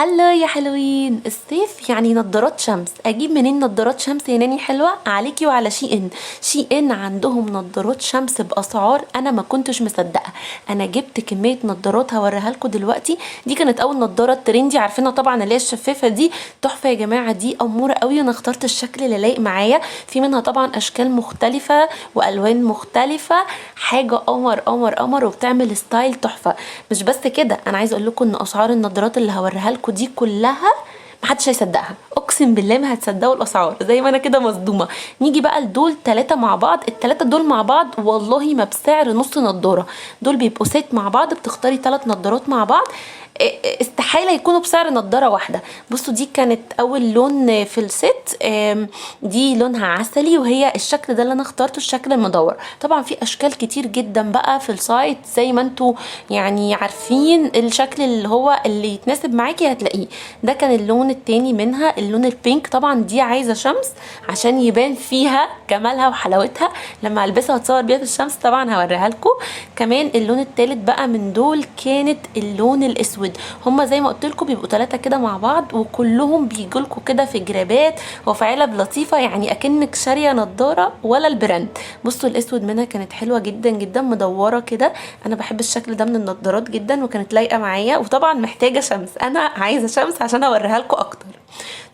Hello يا حلوين. الصيف يعني نضارات شمس. اجيب منين نضارات شمس يا ناني حلوة؟ عليكي وعلى SHEIN. SHEIN عندهم نضارات شمس باسعار انا ما كنتش مصدقه. انا جبت كمية نضارات هوريها لكم دلوقتي. دي كانت اول نضاره trendy، عارفينها طبعا، اللي هي الشفافه دي، تحفة يا جماعة، دي اموره قوي. انا اخترت الشكل اللي لايق معايا، في منها طبعا اشكال مختلفة والوان مختلفه، حاجة قمر قمر قمر، وبتعمل style تحفة. مش بس كده، انا عايزه اقول لكم ان اسعار النضارات اللي هوريها لكم دي كلها محدش هيصدقها، اقسم بالله ما هتصدقوا الاسعار، زي ما انا كده مصدومة. نيجي بقى لدول ثلاثة مع بعض، الثلاثة دول مع بعض والله ما بسعر نص نضاره. دول بيبقوا set مع بعض، بتختاري ثلاث نضارات مع بعض، استحالة يكونوا بسعر نضاره واحدة. بصوا دي كانت اول لون في ال set، دي لونها عسلي، وهي الشكل ده اللي انا اخترته، الشكل المدور. طبعا في اشكال كتير جدا بقى في ال site، زي ما انتوا يعني عارفين، الشكل اللي هو اللي يتناسب معاكي هتلاقيه. ده كان اللون التاني منها، اللون ال pink. طبعا دي عايزه شمس عشان يبان فيها جمالها وحلاوتها، لما البسها واتصور بيها في الشمس طبعا هوريها لكم. كمان اللون التالت بقى من دول كانت اللون الاسود. هما زي ما قلت لكم بيبقوا ثلاثة كده مع بعض، وكلهم بيجوا لكم كده في جرابات وفي علب لطيفة، يعني اكنك شاريه نضاره ولا ال brand. بصوا الاسود منها كانت حلوة جدا جدا، مدورة كده، انا بحب الشكل ده من النضارات جدا، وكانت لايقة معايا. وطبعا محتاجه شمس، انا عايزه شمس عشان اوريها لكم اكتر.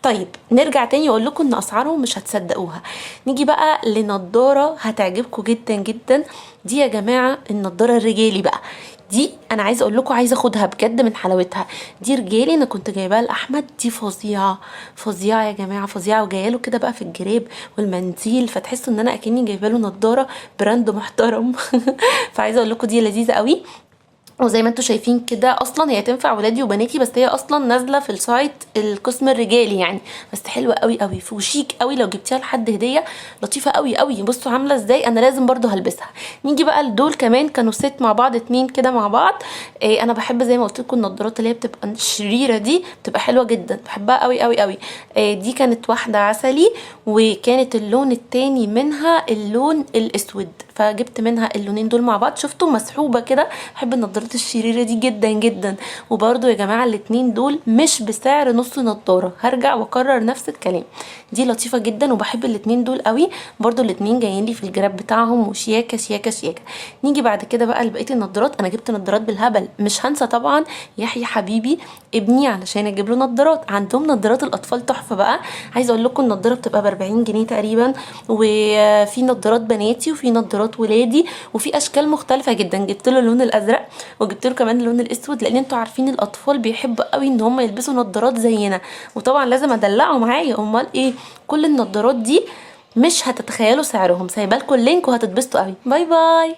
طيب نرجع تاني واقول لكم ان اسعارهم مش هتصدقوها. نيجي بقى لنضاره هتعجبكم جدا جدا. دي يا جماعة النضارة الرجالي بقى، دي انا عايزه اقول لكم عايزه اخدها بجد من حلاوتها. دي رجالي، انا كنت جايباها لاحمد، دي فظيعة فظيعة يا جماعة، فظيعة، وجاية له كده بقى في الجراب والمنديل، فتحسوا ان انا اكني جايبه له نضاره brand محترم. فعايزه اقول لكم دي لذيذة قوي، وزي ما انتوا شايفين كده اصلا هي تنفع ولادي وبناتي، بس هي اصلا نازله في ال site القسم الرجالي يعني، بس حلوة قوي قوي وشيك قوي، لو جبتيها لحد هديه لطيفة قوي قوي. بصوا عامله ازاي، انا لازم برضو هلبسها. نيجي بقى لدول كمان، كانوا set مع بعض، اتنين كده مع بعض. ايه انا بحب زي ما قلت لكم النضارات اللي هي بتبقى شريرة دي، بتبقى حلوة جدا، بحبها قوي قوي قوي. ايه دي كانت واحدة عسلي، وكانت اللون التاني منها اللون الاسود، فجبت منها اللونين دول مع بعض. شفتوا مسحوبه كده، بحب النضارات الشريرة دي جدا جدا. وبرده يا جماعة الاتنين دول مش بسعر نص نضاره، هرجع واكرر نفس الكلام. دي لطيفة جدا وبحب الاتنين دول قوي، برده الاتنين جايين لي في الجراب بتاعهم، وشياكه شياكه شياكه. نيجي بعد كده بقى لبقية النضارات. انا جبت نضارات بالهبل، مش هنسى طبعا يحيى حبيبي ابني علشان اجيب له نضارات. عندهم نضارات الاطفال تحفة بقى، عايزه اقول لكم النضارة بتبقى ب 40 جنيه تقريبا، وفي نضارات بناتي وفي نضارات ولادي، وفي اشكال مختلفة جدا. جبت له اللون الازرق وجبت له كمان اللون الاسود، لان انتوا عارفين الاطفال بيحبوا قوي ان هم يلبسوا نضارات زينا، وطبعا لازم ادلعه معايا، امال ايه. كل النضارات دي مش هتتخيلوا سعرهم، سايبه لكم ال link وهتتبسطوا قوي. bye bye.